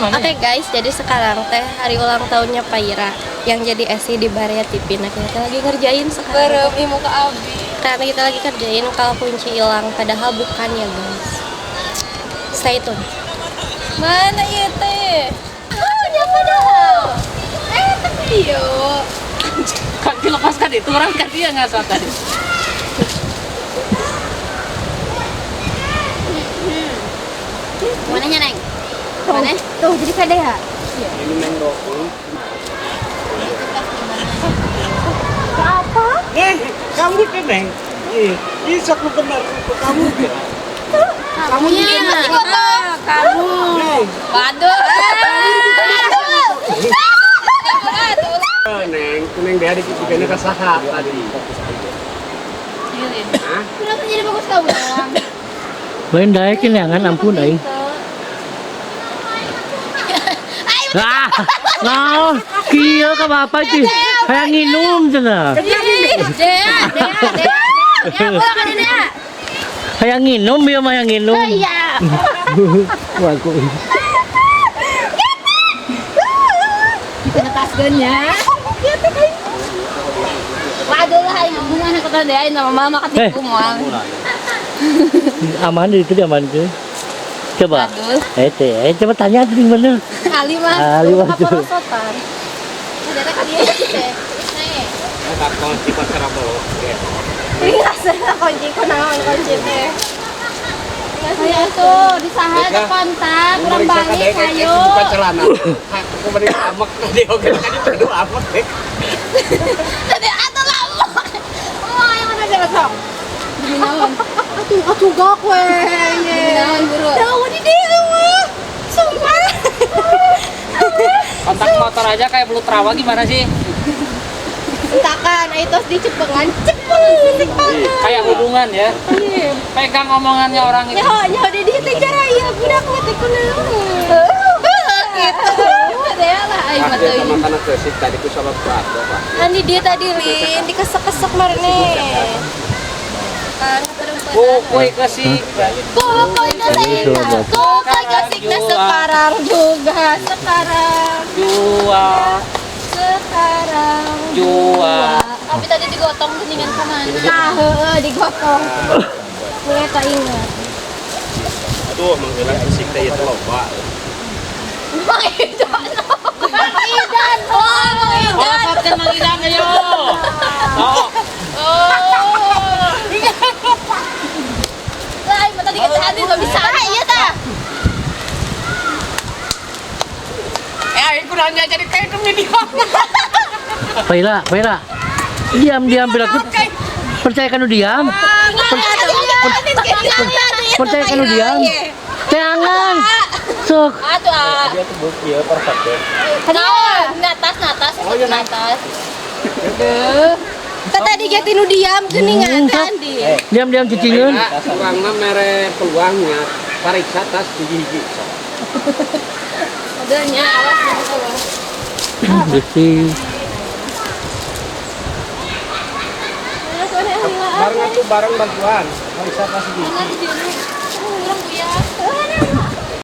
Oke guys, jadi sekarang teh hari ulang tahunnya Paira yang jadi SI di Baraya TV. Nah, kita lagi ngerjain sekarang. Berem muka abi. Karena kita lagi kerjain kalau kunci hilang, padahal bukan ya guys. Stay tune. Mana ieu teh? Oh, ya padahal. Tapi dia. Kaki lepaskan itu orang kan dia nggak salah tadi. Mananya, Neng? Mana? Tuh, jadi kade ya? Ini menggo. Apa? Kamu kan, Neng. Ih, sok lu bener kamu. Kamu iya, masih kotor. Kamu. Neng, Waduh. Neng, Neng dia dikit-dikitnya ke saha tadi. Hah? Kenapa jadi bagus kamu doang? Lain daek jangan ampun aing. Ah, naon? Kieu ka bapak teh. Hayang nginum cenah. Dea, Dea, Dea, Dea, pulang kan Dea. Hayang nginum ieu mah hayang nginum. Iya. Wah, aku. Ditetaskeun nya. Waduh lah, aing bunga kata Dea sama mama ketipu moal. Aman itu dia aman tuh. Coba. Aduh. Coba tanya tuh di mana? Ali mah. Ali mah tuh. Kaporosotan. Ada teh ka dieu teh. Nih. Eta kunci pasar bolok. Ini rasanya kunci kunaon kunci teh. Ayo tuh, di saha teh kontak, kurang balik ayo. Buka celana. Aku beri amek tadi oge tadi perlu amek deh. Tadi atuh lama. Oh, yang mana sih sok? Demi naon? Atuh, atuh gak we. Demi naon buru? Tahu di dia mah. Sumpah. Kontak motor aja kayak belut rawa gimana sih? Entakan, itu dicepengan, cepeng, cepeng. Kayak hubungan ya. Pegang omongannya orang itu. Nyaho, nyaho di dia teh cara ieu budak mah teh kunaon. Gitu. Dea lah aing mah teuing. Makan kesik tadi ku sama Pak. Andi dia tadi lin dikesek-kesek marene. Kan Kukui kesik. Kukui kesik. Kukui kesik sekarang juga sekarang. Dua. Sekarang dua. Tapi tadi digotong kuningan kemana? Nah, heeh digotong. Mulai tak ingat. Aduh, manggilan kesik teh ieu teh loba. Mang Idan. Mang Idan. Oh, Mang Idan. Polosotkeun Mang Idan ayo. Oh. Oh. Lah, aing mah tadi kita hadir nggak bisa. Ah, iya tah. Aing kurangnya jadi kayak itu video. Paira, Paira. Diam, diam Paira. Percaya kan lu diam? Percaya kan lu diam? Jangan. Sok. Atuh ah. Dia tuh beuki ya perfect. Naon? Natas, natas, natas. Tadi ge tinu diam geuningan Sok. tadi. Diam, diam cicingeun. Urangna mere peluangnya pariksa tas hiji-hiji. Udahnya awas awas. Bersih. Bareng atuh bareng bantuan. Pariksa tas hiji.